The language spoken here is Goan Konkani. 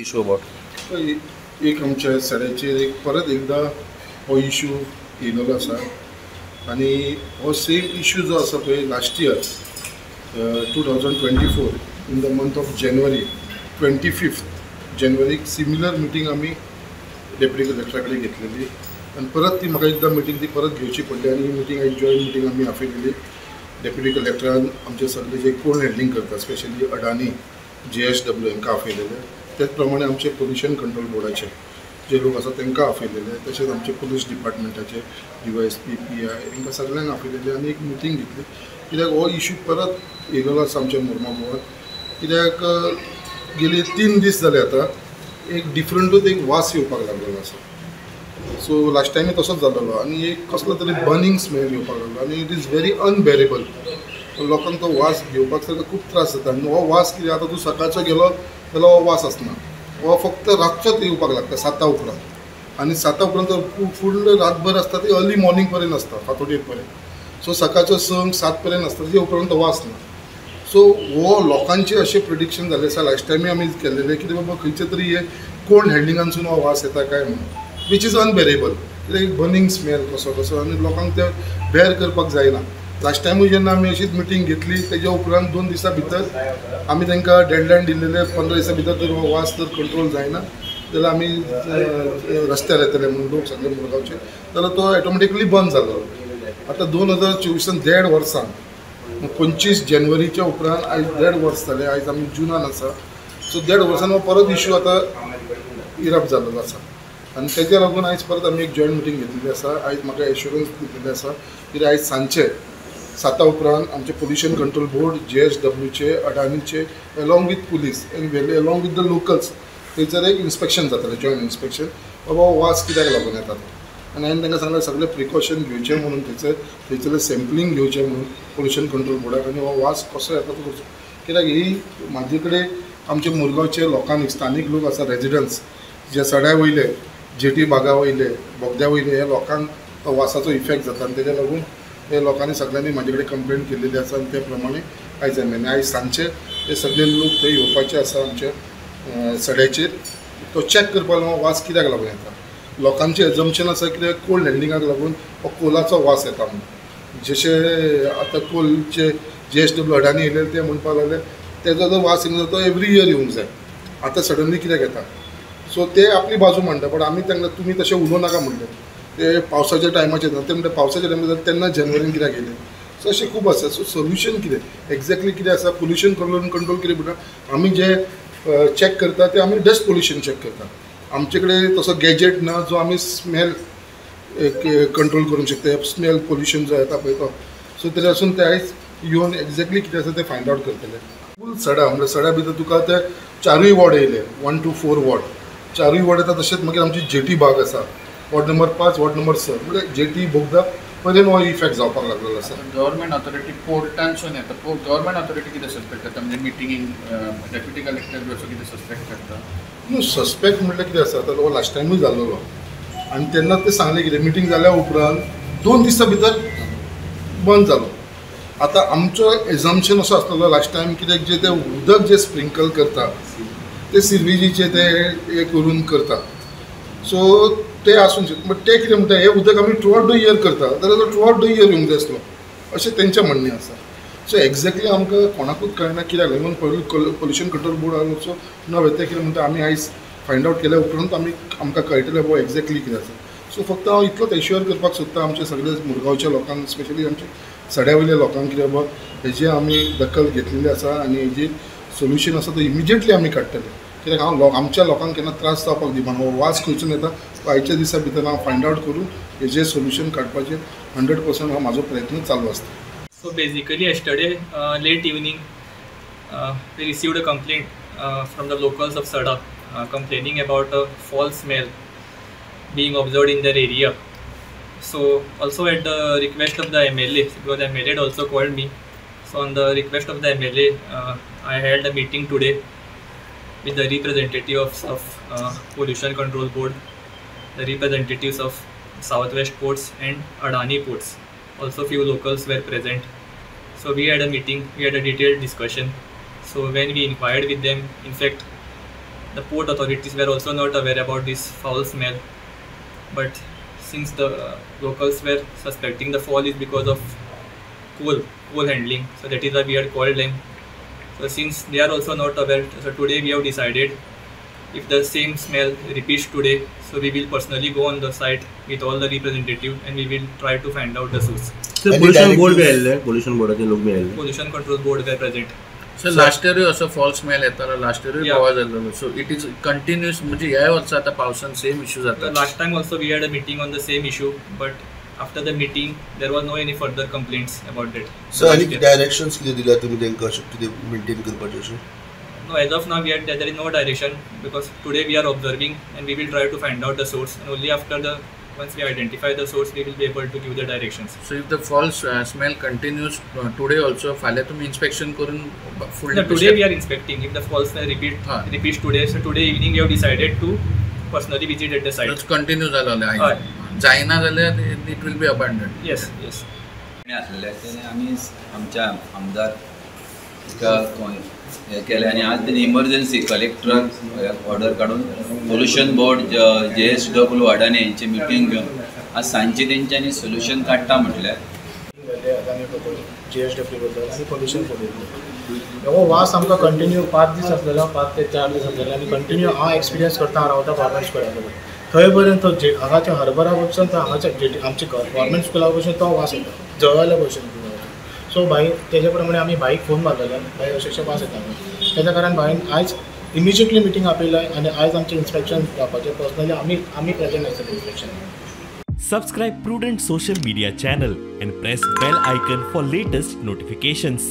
Issue about एक आमच्या सड्याचेर एक परत एकदा हो इशू येयलेलो आसा आनी हो सेम इशू जो आसा पळय last year 2024 in the month of January 25 जानेवारीक similar meeting आमी डेप्युटी कलेक्टरा कडेन घेतलेली आनी परत ती म्हाका एकदां मिटींग ती परत घेवची पडली आनी ही मिटींग आयज जॉयंट मिटींग आमी आपयलेली. डेप्युटी कलेक्टरान आमचे सगळे जे कोण हँडलिंग करता स्पेशली अडानी JSW हांकां आपयलेले, त्याच प्रमाणे आमचे पोल्युशन कंट्रोल बोर्डाचे जे लोक आसा तांकां आपयलेले, तशेंच आमचे पुलीस डिपार्टमेंटाचे DYSP PI हांकां सगळ्यांक आपयलेले आनी एक मिटींग घेतली. कित्याक हो इशू परत येयलेलो आसा आमच्या मुरमागांवांत, कित्याक गेले 3 दीस जाले आतां एक डिफरंटूच एक वास येवपाक लागलेलो आसा. सो लास्ट टायमूय तसोच जालेलो आनी एक कसलो तरी बर्निंग स्मेल येवपाक लागलो आनी it is very unbearable. लोकांक तो वास घेवपाक सारको खूब त्रास जाता आनी हो वास कितें आतां तूं सकाळचो गेलो जाल्यार हो वास आसना, हो फक्त रातचोच येवपाक लागता 7 उपरांत आनी 7 उपरांत फुल्ल रातभर आसता ती अर्ली मॉर्निंग पर्यंत आसता फांतोडेर पर्यंत. सो सकाळचो 6, 7 पर्यंत आसता, तेजे उपरांत तो वास ना. सो हो लोकांचे अशें प्रिडिक्शन जालें आसा लास्ट टायमूय आमी केल्लें कितें बाबा खंयचे तरी हे कोण हँडलिंगानसून हो वास येता काय म्हणून, which is unbearable. कित्याक एक बर्निंग स्मेल कसो कसो आनी लोकांक ते बेर करपाक जायना. लास्ट टायमूय जेन्ना आमी अशीच मिटींग घेतली तेज्या उपरांत 2 दिसां भितर आमी तांकां डेडलायन दिल्लेले 15 दिसां भितर जर हो वास जर कंट्रोल जायना जाल्यार आमी रस्त्यार येतले म्हणून लोक सगळे मुरगांवचे, जाल्यार तो ऑटोमॅटिकली बंद जालो. आतां 2024 1.5 वर्सां 25 जानेवारीच्या उपरांत आयज 1.5 वर्स जालें, आयज आमी जुनान आसा. सो 1.5 वर्सान हो परत इशू आतां इरप जाल्लो आसा आनी तेज्या लागून आयज परत आमी एक जॉयंट मिटींग घेतलेली आसा. आयज म्हाका एश्युरन्स दिल्लेलें आसा कित्याक आयज सांजचे 7 उपरांत आमचे पोल्युशन कंट्रोल बोर्ड JSWचे अडानीचे along with police and along with the locals थंयसर एक इन्स्पेक्शन जातलें, जॉयंट इन्स्पेक्शन, बाबा हो वास कित्याक लागून येता तो. आनी हांवें तांकां सांगलें सगळें प्रिकॉशन घेवचें म्हणून, थंयसर थंयसरलें सॅम्पलींग घेवचें म्हणून पोल्युशन कंट्रोल बोर्डाक आनी हो वास कसो येता तो करचो. कित्याक ही म्हाजे कडेन आमच्या मुरगांवचे लोकांनी स्थानीक लोक आसा रेजिडंट्स जे सड्या वयले जेटी बागा वयले बोगद्या वयले ह्या लोकांक तो वासाचो इफेक्ट जाता आनी तेज्या लागून हे लोकांनी सगळ्यांनी म्हाजे कडेन कंप्लेन केल्लेली आसा आनी ते प्रमाणे आयज आमी आयज सांजचे ते सगळे लोक थंय येवपाचे आसा आमच्या सड्याचेर तो चॅक करपाक लागून वास कित्याक लागून येता. लोकांचें एजम्पशन आसा कित्याक कोल हँडलिंगाक लागून हो कोलाचो वास येता म्हणून, जशें आतां कोलचे JSW अडानी येयले ते म्हणपाक लागले तेजो जो वास येयलो तो एवरी इयर येवंक जाय, आतां सडनली कित्याक येता. सो ते आपली बाजू मांडटा बट आमी तांकां तुमी तशें उलोवं नाका म्हणलें, ते पावसाच्या टायमाचेर ते म्हणटा पावसाच्या टायमार जाल्यार तेन्ना जानेवारीन कित्याक येयलें. सो अशें खूब आसा. सो सोल्युशन कितें एक्झॅक्टली कितें आसा, पोल्युशन कंट्रोल कितें म्हणटा आमी जे चॅक करता ते आमी डस्ट पोल्युशन चॅक करता. आमचे कडेन तसो गॅजेट ना जो आमी स्मेल कंट्रोल करूंक शकता, स्मेल पोल्युशन जो येता पळय तो. सो तेज्या पासून ते आयज येवन एक्झॅक्टली कितें आसा तें फायंड आवट करतले. फूल सडा म्हणल्यार सड्या भितर तुका ते 4 वॉर्ड येयले, 1, 2, 4 वॉर्ड, 4 वॉर्ड येता. तशेंच मागीर आमची जेटी बाग आसा वॉर्ड नंबर 5, वॉर्ड नंबर 6, म्हणल्यार जेटी बोगदा पर्यंत हो इफेक्ट जावपाक लागलेलो आसा. गव्हर्मेंट ऑथॉरिटी पोर्टांसून येता, गव्हर्मेंट ऑथॉरिटी कितें सस्पेक्ट करता म्हणजे मिटिंगेक डेप्युटी कलेक्टर बी असो कितें सस्पेक्ट करता? न्हू सस्पेक्ट म्हणल्यार कितें आसा, तर हो लास्ट टायमूय जाल्लो आनी तेन्ना ते सांगलें कितें मिटींग जाल्या उपरांत 2 दिसां भितर बंद जालो. आतां आमचो एजम्पशन असो आसलेलो लास्ट टायम कित्याक जे ते उदक जे स्प्रिंकल करता ते सिर्विजीचे ते हे करून करता, सो ते आसूंक शकता. बट ते कितें म्हणटा हें उदक आमी थ्रू आवट the year करता जाल्यार तो थ्रू आवट the year येवंक जाय आसलो अशें तेंचें म्हणणें आसा. सो एक्झॅक्टली आमकां कोणाकूच कळना कित्याक लागून पोल्युशन कंट्रोल बोर्ड also नवें ते कितें म्हणटा आमी आयज फायंड आवट केल्या उपरांत आमी आमकां कळटलें बाबा एक्झॅक्टली कितें आसा. सो फक्त हांव इतलोच एश्युअर करपाक सोदता आमचे सगळे मुरगांवच्या लोकांक, स्पेशली आमचे सड्या वयल्या लोकांक कितें बाबा हेजी आमी दखल घेतलेली आसा आनी हेजी सोल्युशन आसा तो इमिजिएटली आमी काडटले. कित्याक हांव आमच्या लोकांक केन्ना त्रास जावपाक दिना, हो वास खंयसून येता तो आयच्या दिसा भितर हांव फायंड आवट करून हेजें सोल्युशन काडपाचें 100% हो म्हाजो प्रयत्न चालू आसता. So basically yesterday late evening we received a complaint from the locals of Sada complaining about a foul smell being observed in their area. So also at the request of the MLA, because the MLA had also called me, so on the request of the MLA I held a meeting today with the representatives of Pollution Control Board, the representatives of Southwest Ports and Adani Ports. Also few locals were present. So we had a meeting, we had a detailed discussion. So when we inquired with them, in fact, The port authorities were also not aware about this foul smell, but since the locals were suspecting the fall is because of coal handling, so that is why we had called them. So since they are also not aware, so today we have decided if the same smell repeats today, so we will personally go on the site with all the representative and we will try to find out the source. So pollution board be आयले, pollution board लोक बी आयले, pollution control board were present. So last year असो फॉल स्मेल येतालो, लास्ट इयर बोवाळ जाल्लो. सो it is continuous, म्हणजे ह्या वर्सा आतां पावसान सेम इश्यू जाता. Last time also we had a meeting on the same issue, but after the meeting there was no any further complaints about it. Sir, आनी डायरेक्शन्स कितें दिल्या तुमी तांकां अशें कितें मेंटेन करपाचें अशें? No, as of now we are, there is no direction because today we are observing and we will try to find out the source, and only after the once we identify the source we will be able to give the directions. So if the false smell continues today also, फाल्यां तुमी inspection करून full. No, today we are inspecting. If the false smell repeats today, so today evening we have decided to personally visit at the site. So continue जालो जायना जाल्यार it will be abandoned. Yes, yes. आसलेले तेणे आमी आमच्या आमदार हे केलें आनी आज तेणी इमर्जन्सी कलेक्टराक ऑर्डर काडून पोल्युशन बोर्ड JSW अडाणी हेंची मिटींग घेवन आज सांजचे तेंच्यांनी सोल्युशन काडटा म्हटल्यार JSW बद्दल आनी पोल्युशन बोर्ड हो वास आमकां कंटिन्यू 5 दीस आसलेलो, 5 ते 4 दीस आसलेले आनी कंटिन्यू हांव एक्सपिरियन्स करता रावता गव्हर्मेंट स्कुला कडेन. थंय पर्यंत हांगाच्या हरबरा पसून हांगाच्या आमच्या गव्हर्मेंट स्कुला पसून तो वास येता, जळवाल्या भशेन. सो भाई तेजे प्रमाणे आमी भाईक फोन मारलेलो, भाई अशें अशें वास येता म्हणून. तेज्या कारण भाईन आयज इमिजिएटली मिटींग आपयला आनी आयज आमचें इन्स्पेक्शन जावपाचें. पर्सनली आमी प्रेजंट आसतले inspection. Subscribe Prudent social media channel and press bell icon for latest notifications.